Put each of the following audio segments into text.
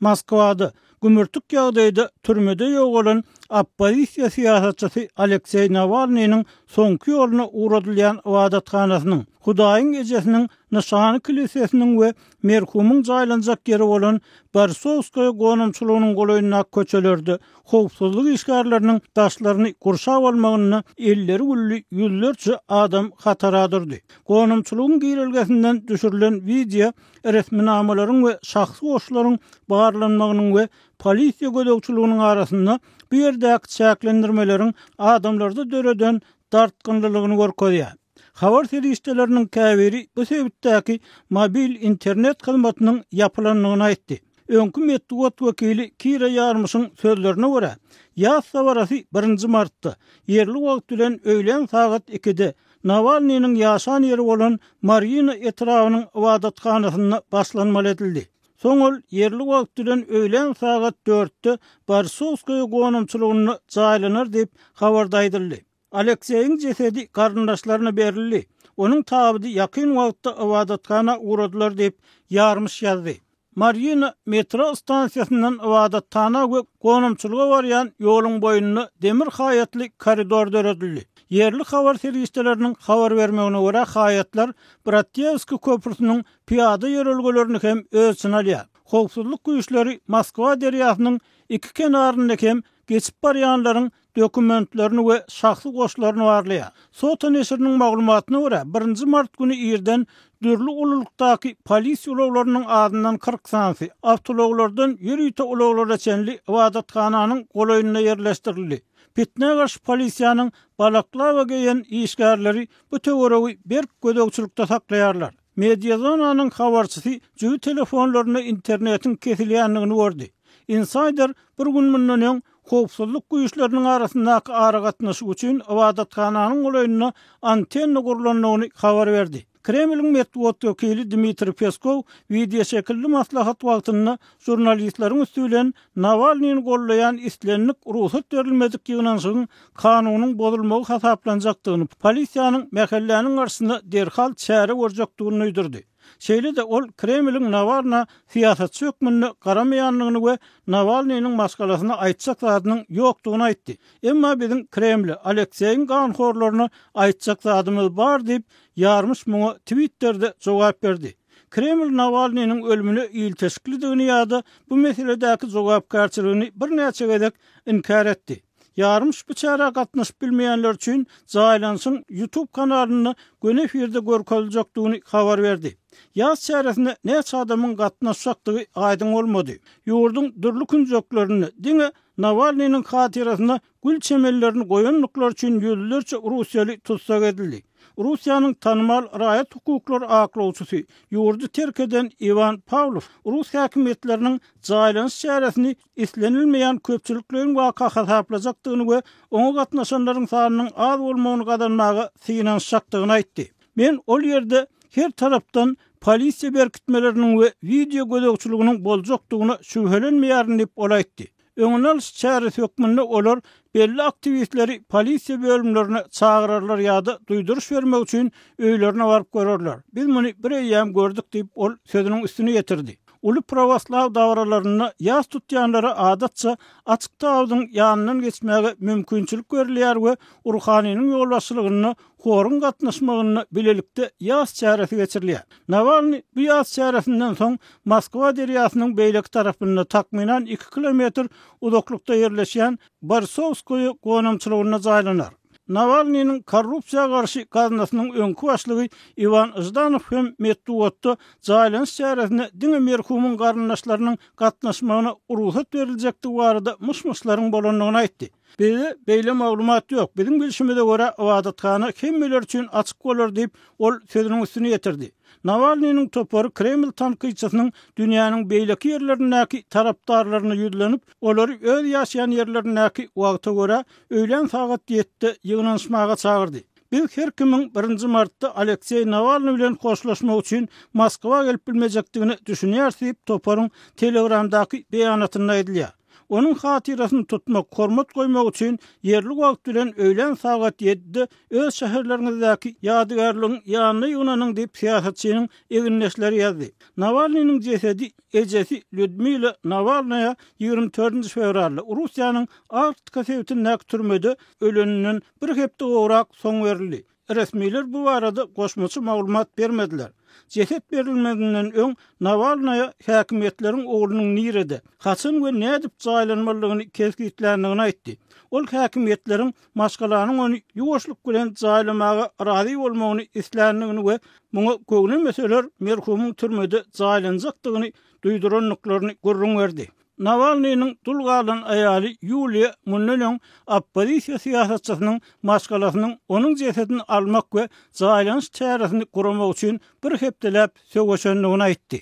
Moskwada, gümürtik ýagdaýda türmede ýogalan oppozisiýa syýasatçysy Alekseý Nawalnynyň soňky ýoluna ugradylýan ybadathanasynyň, Hudaýyň ejesiniň nyşany kilisesiniň we merhumyň jaýlanjak ýeri bolan Borisowskaýa gonamçylygynyň golaýyndaky köçelerde howpsuzlyk işgärleriniň daşlaryny gurşap almagynda elleri gülli ýüzlerçe adam hatara durdy. Gonamçylygyň girelgesinden düşürilen wideo resminamalaryň we şahsy goşlaryň barlanmagynyň we polisiýa gözegçiliginiň arasynda bu ýerdäki çäklendirmeleriň adamlarda döreden dartgynlylygyny görkezýär. Habar serişdeleriniň käbiri bu sebitdäki mobil internet hyzmatynyň ýapylandygyny aýtdy. Öňki metbugat wekili Kira Ýarmyşyň sözlerine görä, ýas dabarasy birinji martda, ýerli wagt bilen öýlän sagat ikide, Nawalnynyň ýaşan ýeri bolan Marýino etrabynyň ybadathanasynda başlanmaly edildi. Soň ol ýerli wagt bilen öýlän sagat dörtde Borisowskaýa gonamçylygynda jaýlanar diýip, habarda aýdyldy. Alekseýiň jesedi garyndaşlaryna berildi. Onuň tabydy ýakyn wagtda ybadathana ugradylar diýip, Ýarmyş ýazdy. Marýino metro stansiýasyndan ybadathana we gonamçylyga barýan ýoluň boýunda demir haýatly koridor döredildi. Ýerli habar serişdeleriniň habar bermegine görä, haýatlar Bratýewskiý köprüsiniň pyýada ýörelgelerini hem öz içine alýar. Howpsuzlyk güýçleri Moskwa derýasynyň iki kenarynda hem geçip barýanlaryň dokumentlerini we şahsy goşlaryny barlaýar. Sota neşiriniň maglumatyna görä, birinji mart güni irden dürli ululykdaky polisiýa ulaglarynyň azyndan 40 sanysy, awtoulaglardan ýörite ulaglara çenli ybadathananyň golaýynda ýerleşdirildi. Pitnä garşy polisiýanyň balaklawa geýen işgärleri bu töweregi berk gözegçilikde saklaýarlar. Mediazonanyň habarçysy jübi telefonlarynda internetiň kesilýändigini gördi. Insider bir gün mundan öň howpsuzlyk güýçleriniň arasyndaky aragatnaşyk üçin ybadathananyň golaýynda antenna gurlandygyny habar berdi. Kremliň metbugat wekili Dmitriý Peskow wideoşekilli maslahat wagtynda žurnalistleriň üsti bilen Nawalnyny gollaýan islendik rugsat berilmedik ýygnanyşygyň kanunyň bozulmagy hasaplanjakdygyny, polisiýanyň mähelläniň garşysyna derhal çäre görjekdigini duýdurdy. Şeýle-de ol Kremliň Nawalna syýasatçy hökmünde garamaýandygyny we Nawalnynyň maşgalasyna aýtjak zadynyň ýokdugyny aýtdy. Emma biziň Kremle, Alekseýiň ganhorlaryna aýtjak zadymyz bar diýip, Ýarmyş muňa Twitterde jogap berdi. Kreml Nawalnynyň ölümine ilteşiklidigini ýa-da bu meseledäki jogapkärçiligini birnäçe gezek inkär etdi. Ýarmyş bu çärä gatnaşyp bilmeýänler üçin jaýlanyşyň YouTube kanalynda göni efirde görkeziljekdigini habar berdi. Ýas çäresine näçe adamyň gatnaşjakdygy aýdyň bolmady. Ýurduň dürli künjeklerinde diňe Nawalnynyň hatyrasyna gül çemenlerini goýandyklary üçin ýüzlerçe russiýaly tussag edildi. Russiýanyň tanymal raýat hukuklary aklawçysy, ýurdy terk eden Iwan Pawlow rus häkimiýetleriniň jaýlanyş çäresini islenilmeýän köpçülikleýin waka hasaplajakdygyny we oňa gatnaşanlaryň sanynyň az bolmagyny gazanmaga synanyşjakdygyny aýtdy. Men ol ýerde her tarapdan polisiýa berkitmeleriniň we wideo gözegçiliginiň boljakdygyna şübhelenmeýärin diýip, ol aýtdy. Öňüni alyş çäresi hökmünde olar belli aktiwistleri polisiýa bölümlerine çagyrarlar ýa-da duýduryş bermek üçin öýlerine baryp görerler. Biz muny bir eýýäm gördük diýip, ol sözüniň üstüni ýetirdi. Uly prawoslaw dabaralarynda ýas tutýanlara adatça açyk tabydyň ýanyndan geçmäge mümkinçilik berilýär we ruhanynyň ýolbaşçylygynda horuň gatnaşmagynda bilelikde ýas çäresi geçirilýär. Nawalnyý bu ýas çäresinden soň Moskwa derýasynyň beýleki tarapynda takmynan iki kilometr uzaklykda ýerleşýän Borisowskoýe gonamçylygynda jaýlanar. Nawalnynyň korrupsiýa garşy gaznasynyň öňki başlygy Iwan Ždanow hem metbugatda jaýlanyş çäresine diňe merhumyň garyndaşlarynyň gatnaşmagyna rugsat beriljekdigi barada myş-myşlaryň bolandygyny aýtdy. Bizde beýle maglumat ýok. Biziň bilşimize görä, ybadathana hemmeler üçin açyk bolar diýip, ol sözüniň üstüni ýetirdi. Nawalnynyň topary Kreml tankytçysynyň dünýäniň beýleki ýerlerindäki tarapdarlaryna ýüzlenip, olary öz ýaşaýan ýerlerindäki wagta görä öýlän sagat ýedide ýygnanyşmaga çagyrdy. Biz her kimiň birinji martda Alekseý Nawalnyý bilen hoşlaşmak üçin Moskwa gelip bilmejekdigine düşünýäris diýip, toparyň Telegramdaky beýanatynda aýdylýar. Onuň hatyrasyny tutmak, hormat goýmak üçin ýerli wagt bilen öýlän sagat ýedide öz şäherleriňizdäki ýadygärligiň ýanyna ýygnanyň diýip, syýasatçynyň egindeşleri ýazdy. Nawalnynyň jesedi ejesi Lýudmila Nawalnaýa 24 fewralda Russiýanyň Arktika sebitindäki türmede öleninden bir hepde gowrak soň berildi. Resmiler bu barada goşmaça maglumat bermediler. Jeset berilmezinden öň Nawalnaýa häkimiýetleriň oglunyň nirede, haçan we nädip jaýlanmalydygyny kesgitländigini aýtdy. Ol häkimiýetleriň maşgalanyň ony ýuwaşlyk bilen jaýlamaga razy bolmagyny isländigini we muňa göwnemeseler merhumyň türmede jaýlanjakdygyny duýdurandyklaryny gürrüň berdi. Nawalnynyň dul galan aýaly Ýuliýa mundan öň oppozisiýa syýasatçysynyň maşgalasynyň onuň jesedini almak we jaýlanyş çäresini guramak üçin bir hepdeläp söweşendigini aýtdy.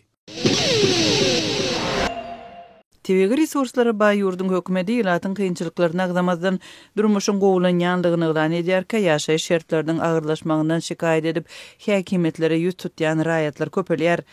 Tebigy resurslara baý ýurduň hökümeti ilatyň kynçylyklaryny agzamazdan, durmuşyň gowulanýandygyny yglan edýärkä, ýaşaýyş şertleriniň agyrlaşmagyndan şikaýat edip, häkimiýetlere ýüz tutýan raýatlar köpelýär.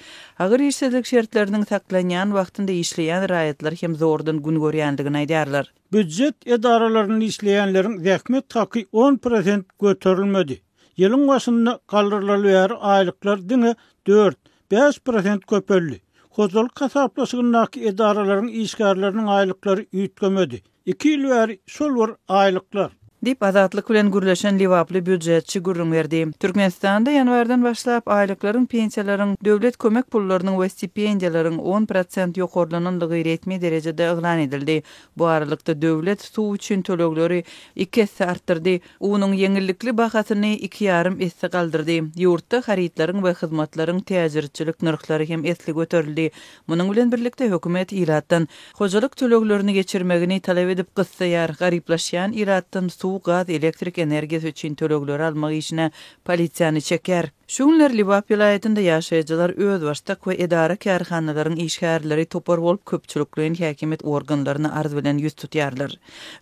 Agyr işsizlik şertleriniň saklanýan wagtynda işleýän raýatlar hem zordan gün görýändigini aýdýarlar. Býujet edaralarynda işleýänleriň zähmet haky on prosent göterilmedi. Ýylyň başynda galdyrylaly bäri aýlyklar diňe dört, 5% köpeldi. Hojalyk hasaplaşygyndaky edaralaryň işgärleriniň aýlyklary üýtgemedi. Iki ýyl bäri şol bir aýlyklar. Diýip, Azatlyk bilen gürleşen lebaply býujetçi gürrüň berdi. Türkmenistanda ýanwardan başlap, aýlyklaryň, pensiýalaryň, döwlet kömek pullarynyň we stipendiýalaryň 10% ýokarlanandygy resmi derejede yglan edildi. Bu aralykda, döwlet suw üçin tölegleri iki esse artdyrdy. Unuň ýeňillikli bahasyny iki ýarym esse galdyrdy. Ýurtda harytlaryň we hyzmatlaryň täjirçilik nyrhlary hem esli göterildi. Munuň bilen birlikde, hökümet ilatdan hojalyk töleglerini geçirmegini talap edip gyssaýar, garyplaşýan ilatdan suw, gaz, elektrik energiýasy üçin tölegleri almak işine polisiýany çekýär. Şu günler Lebap welaýatynda ýaşaýjylar özbaşdak we edara-kärhanalaryň işgärleri topar bolup köpçülikleýin häkimiýet organlaryna arz bilen ýüz tutýarlar.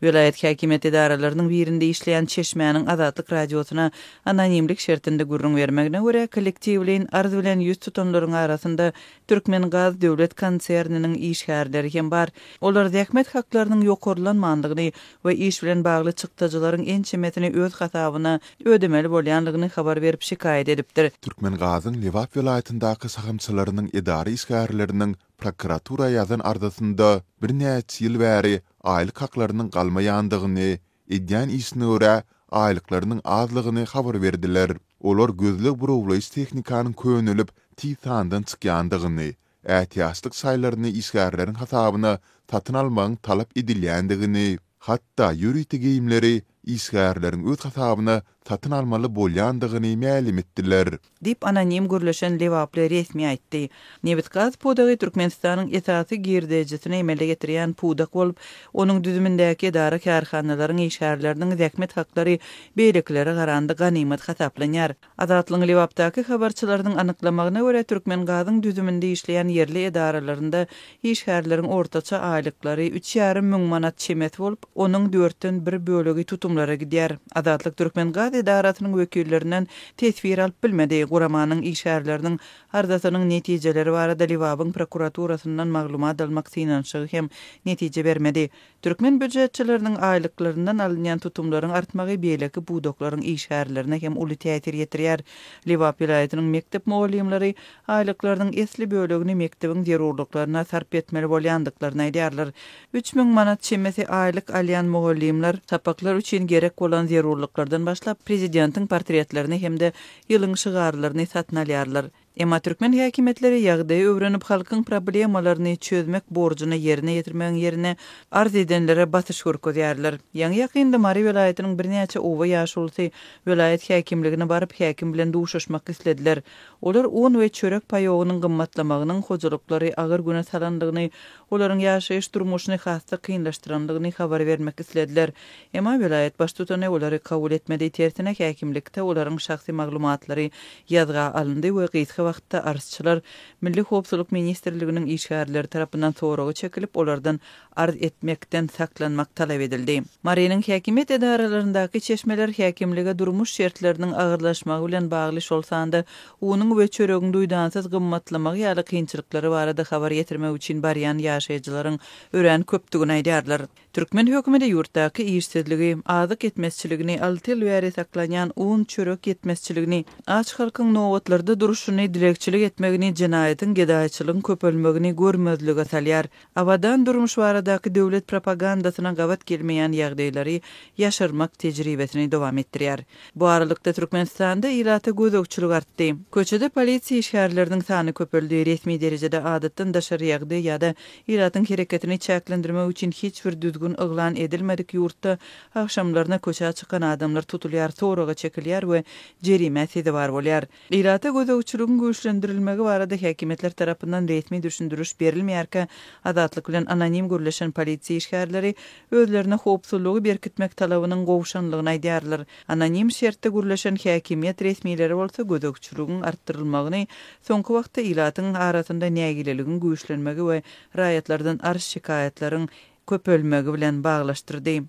Welaýat häkimiýet edaralarynyň birinde işleýän çeşmäniň Azatlyk Radiosyna anonimlik şertinde gürrüň bermegine görä, kollektiwleýin arz bilen ýüz tutanlaryň arasynda Türkmengaz döwlet konserniniň işgärleri hem bar. Olar zähmet haklarynyň ýokarlanmandygyny we iş bilen bagly çykdajylaryň ençemesini öz hasabyna ödemeli bolýandygyny habar berip şikaýat edipdir. Türkmengazyň Lebap welaýatyndaky şahamçalarynyň edara işgärleriniň prokuratura ýazan arzasynda birnäçe ýyl bäri aýlyk haklarynyň galmaýandygyny, edýän işine görä aýlyklarynyň azlygyny habar berdiler. Olar gözleg-burawlaýyş tehnikanyň könelip, tiz sandan çykýandygyny, ätiýaçlyk şaýlaryny işgärleriň hasabyna satyn almagyň talap edilýändigini, hatda ýörite geýimleri işgärleriň öz hasabyna satyn almaly bolýandygyny mälim etdiler. Diýip, anonim gürleşen lebaply resmi aýtdy. Nebitgaz pudagy Türkmenistanyň esasy girdejisini emele getirýän pudak bolup, onuň düzümindäki edara-kärhanalaryň işgärleriniň zähmet haklary beýlekilere garanda ganymat hasaplanýar. Azatlygyň Lebapdaky habarçylarynyň anyklamagyna görä, Türkmengazyň düzüminde işleýän ýerli edaralarynda işgärleriň ortaça aýlyklary üç ýarym müň manat çemesi bolup, onuň dörtden bir bölegi tutumlara gidýär. Azatlyk Türkmengaz edarasynyň wekillerinden teswir alyp bilmedi. Guramanyň işgärleriniň arzasynyň netijeleri barada Lebabyň prokuraturasyndan maglumat almak synanyşygy hem netije bermedi. Türkmen býujetçileriniň aýlyklaryndan alynýan tutumlaryň artmagy beýleki pudaklaryň işgärlerine hem uly täsir ýetirýär. Lebap welaýatynyň mekdep mugallymlary aýlyklarynyň esli bölegini mekdebiň zerurlyklaryna sarp etmeli bolýandyklaryny aýdýarlar. 3000 manat çemesi aýlyk alýan mugallymlar sapaklar üçin gerek bolan zerurlyklardan başlap, prezidentiň portretlerini hem-de ýylyň şygarlaryny satyn alýarlar. Emma türkmen häkimiýetleri ýagdaýy öwrenip, halkyň problemalaryny çözmek borjuny ýerine ýetirmegiň ýerine, arz edenlere basyş görkezýärler. Ýaňy-ýakynda Mary welaýatynyň birnäçe oba ýaşulusy welaýat häkimligine baryp, häkim bilen duşuşmak islediler. Olar un we çörek paýogynyň gymmatlamagynyň hojalyklary agyr güne salandygyny, olaryň ýaşaýyş durmuşyny has-da kynlaşdyrandygyny habar bermek islediler. Emma welaýat baştutany olary kabul etmedi, tersine häkimlikde olaryň şahsy maglumatlary ýazga alyndy we gysga. Häzirki wagtda arzçylar Milli howpsuzlyk ministrliginiň işgärleri tarapyndan soraga çekilip, olardan arz etmekden saklanmak talap edildi. Marynyň häkimiýet edaralaryndaky çeşmeler häkimlige durmuş şertleriniň agyrlaşmagy bilen bagly, şol sanda unuň we çöregiň duýdansyz gymmatlamagy ýaly kynçylyklary barada habar ýetirmek üçin barýan ýaşaýjylaryň örän köpdügini aýdýarlar. Türkmen hökümeti ýurtdaky işsizligi, azyk ýetmezçiligini, alty ýyl bäri saklanýan un, çörek ýetmezçiligini, aç halkyň nobatlarda durşuny, dilegçilik etmegini, jenaýatyň, gedaýçylygyň köpelmegini görmezlige salýar. Abadan durmuş baradaky döwlet propagandasyna gabat gelmeýän ýagdaýlary ýaşyrmak tejribesini dowam etdirýär. Bu aralykda, Türkmenistanda ilata gözegçilik artdy. Köçede polisiýa işgärleriniň sany köpeldi, resmi derejede adatdan daşary ýagdaý ýa-da ilatyň hereketini çäklendirmek üçin hiç bir düzgün yglan edilmedik ýurtda agşamlaryna köçä çykan adamlar tutulýar, soraga çekilýär we jerimä sezewar bolýar. Ilata gözegçiligiň güýçlendirilmegi barada häkimiýetler tarapyndan resmi düşündiriş berilmeýärkä, Azatlyk bilen anonim gürleşen polisiýa işgärleri özlerine howpsuzlygy berkitmek talabynyň gowşanlygyny aýdýarlar. Anonim şertde gürleşen häkimiýet resmileri bolsa gözegçiligiň artdyrylmagyny soňky wagtda ilatyň arasynda nägileligiň güýçlenmegi we raýatlardan arz-şikaýatlaryň köpelmegi bilen baglaşdyrdy.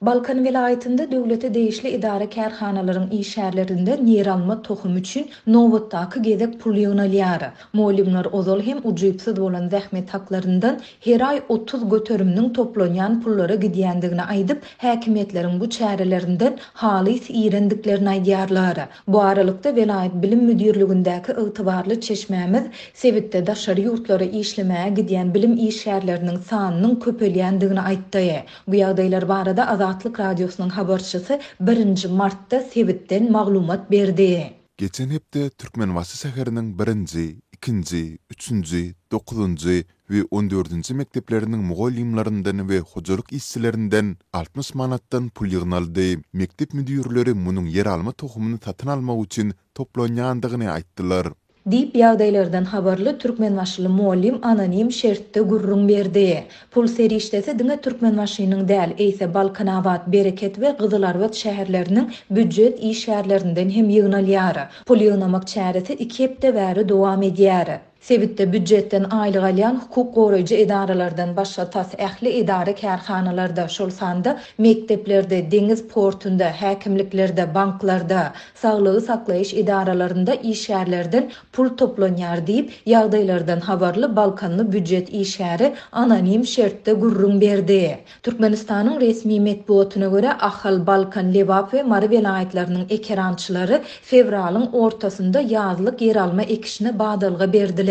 Balkan welaýatynda döwlete degişli edara-kärhanalaryň işgärlerinden ýeralma tohumy üçin nobatdaky gezek pul ýygnalýar. Mugallymlar ozal hem ujypsyz bolan zähmet haklaryndan her aý 30 göteriminiň toplanýan pullara gidýändigini aýdyp, häkimiýetleriň bu çärelerinden halys irendiklerini aýdýarlar. Bu aralykda, welaýat bilim müdirligindäki ygtybarly çeşmämiz sebitde daşary ýurtlara işlemäge gidýän bilim işgärleriniň sanynyň köpelýändigini aýtdy. Bu ýagdaýlar barada Azatlyk Radiosynyň habarçysy birinji martda sebitden maglumat berdi. Geçen hepde Türkmenbaşy şäheriniň birinji, ikinji, üçünji, dokuzynjy we on dördünji mekdepleriniň mugallymlaryndan we hojalyk işçilerinden 60 manatdan pul ýygnaldy. Mekdep müdirleri munuň ýeralma tohumyny satyn almak üçin toplanýandygyny aýtdylar. Diýip, ýagdaýlardan habarly türkmenbaşyly mugallym anonim şertde gürrüň berdi. Pul serişdesi diňe Türkmenbaşynyň däl, eýse Balkanabat, Bereket we Gyzylarbat şäherleriniň býujet işgärlerinden hem ýygnalýar. Pul ýygnamak çäresi iki hepde bäri dowam edýär. Sebitde býujetden aýlyk alýan hukuk goraýjy edaralardan başga tas ähli edara-kärhanalarda, şol sanda mekdeplerde, deňiz portunda, häkimliklerde, banklarda, saglygy saklaýyş edaralarynda işgärlerden pul toplanýar diýip, ýagdaýlardan habarly balkanly býujet işgäri anonim şertde gürrüň berdi. Türkmenistanyň resmi metbugatyna görä, Ahal, Balkan, Lebap we Mary welaýatlarynyň ekerançylary fewralyň ortasynda ýazlyk ýeralma ekişine badalga berdiler.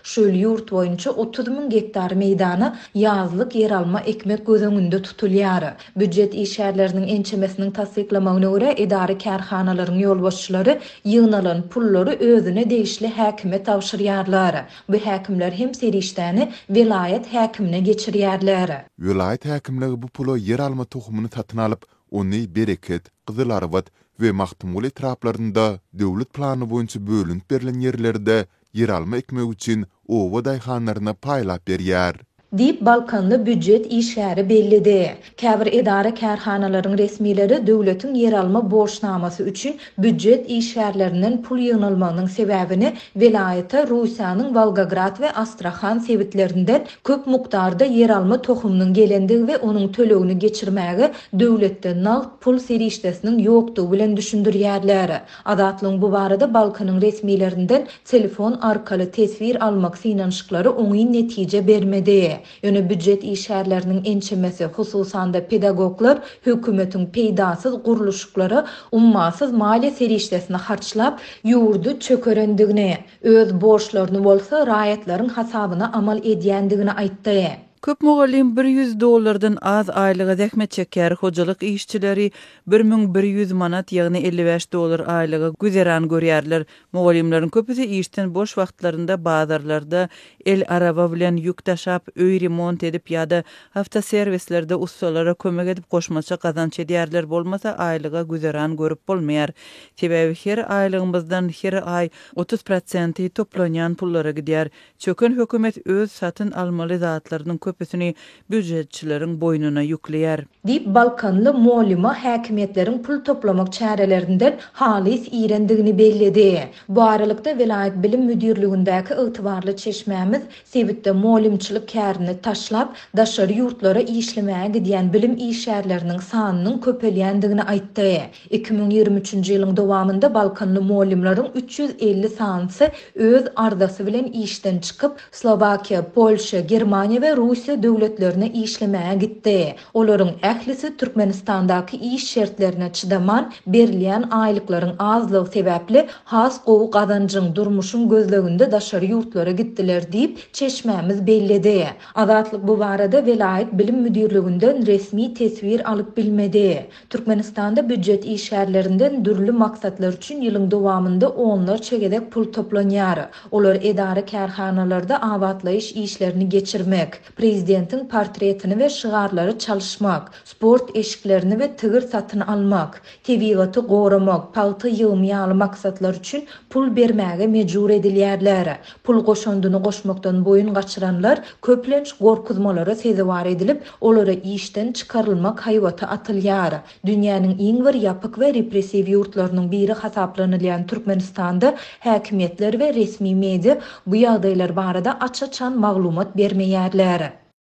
Şu ýyl ýurt boýunça 30 müň gektar meýdana ýazlyk ýeralma ekmek göz öňünde tutulýar. Býujet işgärleriniň ençemesiniň tassyklamagyna görä, edara-kärhanalaryň ýolbaşçylary ýygnalan pullary özüne degişli häkime tabşyrýarlar. Bu häkimler hem serişdäni welaýat häkimine geçirýärler. Welaýat häkimligi bu pula ýeralma tohumyny satyn alyp, ony Bereket, Gyzylarbat we Magtymguly etraplarynda döwlet plany boýunça bölünip berlen ýerlerde ýeralma ekmek üçin oba daýhanlaryna paýlap berýär. Diýip, balkanly býujet işgäri belledi. Käbir edara-kärhanalaryň resmileri döwletiň ýeralma borçnamasy üçin býujet işgärlerinden pul ýygnalmagynyň sebäbini welaýata Russiýanyň Wolgograd we Astrahan sebitlerinden köp mukdarda ýeralma tohumynyň gelendigi we onuň tölegini geçirmäge döwletde nagt pul serişdesiniň ýokdugy bilen düşündirýärler. Azatlygyň bu barada Balkanyň resmilerinden telefon arkaly teswir almak synanyşyklary oňyn netije bermedi. Ýöne býujet işgärleriniň ençemesi, hususan-da pedagoglar hökümetiň peýdasyz gurluşyklara ummasyz maliýe serişdesini harçlap, ýurdy çökerendigini, öz borçlaryny bolsa raýatlaryň hasabyna amal edýändigini aýtdy. Köp mugallym 100 dollardan az aýlyga zähmet çekýär, hojalyk işçileri 1100 manat, ýagny 55 dollar aýlyga güzeran görýärler. Mugallymlaryň köpüsi işden boş wagtlarynda bazarlarda el araba bilen ýük daşap, öý remont edip ýa-da awtoserwislerde ussalara kömek edip goşmaça gazanç edýärler, bolmasa aýlyga güzeran görüp bolmaýar. Sebäbi her aýlygymyzdan her aý 30 prosenti toplanýan pullara gidýär. Çöken hökümet öz satyn almaly zatlarynyň köpüsini. köpüsini býujetçileriň boýnuna ýükleýär. Diýip, balkanly mugallyma häkimiýetleriň pul toplamak çärelerinden halys irendigini belledi. Bu aralykda, welaýat bilim müdirligindäki ygtybarly çeşmämiz sebitde mugallymçylyk kärini taşlap, daşary ýurtlara işlemäge gidýän bilim işgärleriniň sanynyň köpelýändigini aýtdy. 2023-nji ýylyň dowamynda balkanly mugallymlaryň 350 sanysy öz arzasy bilen işden çykyp, Slowakiýa, Polşa, Germaniýa we Russiýa döwletlerine işlemäge gitdi. Olaryň ählisi Türkmenistandaky iş şertlerine çydaman, berilýän aýlyklaryň azlygy sebäpli has gowy gazanjyň, durmuşyň gözleginde daşary ýurtlara gitdiler diýip, çeşmämiz belledi. Azatlyk bu barada welaýat bilim müdirliginden resmi teswir alyp bilmedi. Türkmenistanda býujet işgärlerinden dürli maksatlar üçin ýylyň dowamynda onlarça gezek pul toplanýar. Olar edara-kärhanalarda abatlaýyş işlerini geçirmek, prezidentiň portretini we şygarlary çalyşmak, sport eşiklerini we tigir satyn almak, tebigaty goramak, pagta ýygymy ýaly maksatlar üçin pul bermäge mejbur edilýärler. Pul goşandyny goşmakdan boýun gaçyranlar köplenç gorkuzmalara sezewar edilip, olara işden çykarylmak haýbaty atylýar. Dünýäniň iň bir ýapyk we repressiw ýurtlarynyň biri hasaplanylýan Türkmenistanda häkimiýetler we resmi media bu ýagdaýlar barada aç-açan maglumat bermeýärler.